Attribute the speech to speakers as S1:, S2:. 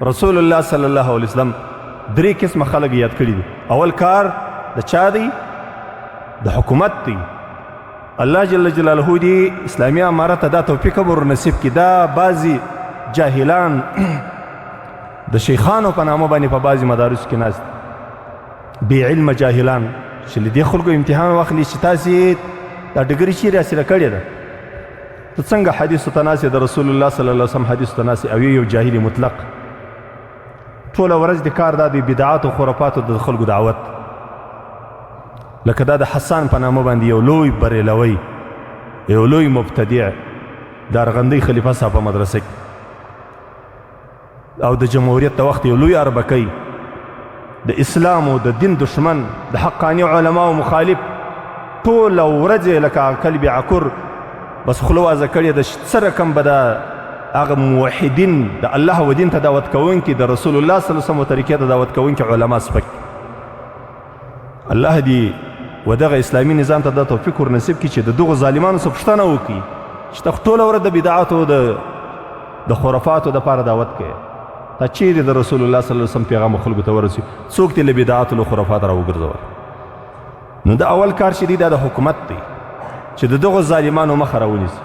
S1: رسول الله صلی الله علیه وسلم درې قسمه خلک یاد کړي دي. اول کار د چا دی؟ د حکومت دی. الله جل جلاله دی اسلامي امارت ته دا توفیق هم ورنصیب کړي. دا بعضې جاهلان د شیخانو په نامه باندې په بعضې مدارسو کې ناست بې علمه جاهلان چې له دې خلکو امتحان واخلي چې تاسې دا ډګري چیرې حاصله کړې ده، ته څنګه حدیثو ته ناست د رسول الله صلی الله علیه وسلم حدیثو ته ناست او یو جاهل مطلق ټوله ورځ د کار دا دی بدعات او خرافاتو د خلکو دعوت. لکه دا د حسان په نامه باندې یو لوی بریلوی، یو لوی مبتدع د ارغندۍ خلیفه صاحب په مدرسه کې او د جمهوریت د وخت یو لوی اربکی، د اسلام او د دین دشمن، د حقاني علماو مخالف، ټوله ورځ یې لکه کلب عکر بس خوله وازه کړې ده. څه رقم به دا هغه موحدین د الله و دین ته دعوت کوونکي، د رسول الله صلی الله علیه وسلم طریقې ته دعوت کوونکي علما سپک. الله دې و دغه اسلامي نظام ته دا توفیق ورنصیب کړي چې د دغو ظالمانو څخه پوښتنه وکړي چې ته ټوله ورځ د بدعاتو د خرافاتو دپاره دعوت کوې، تا چیرې د رسول الله صلی الله علیه وسلم پیغام خلکو ته ورسوي؟ څوک دې له بدعاتو له خرافاتو راوګرځول؟ نو دا اول کار چې دی دا د حکومت دی چې د دغو ظالمانو مخه راونیسي.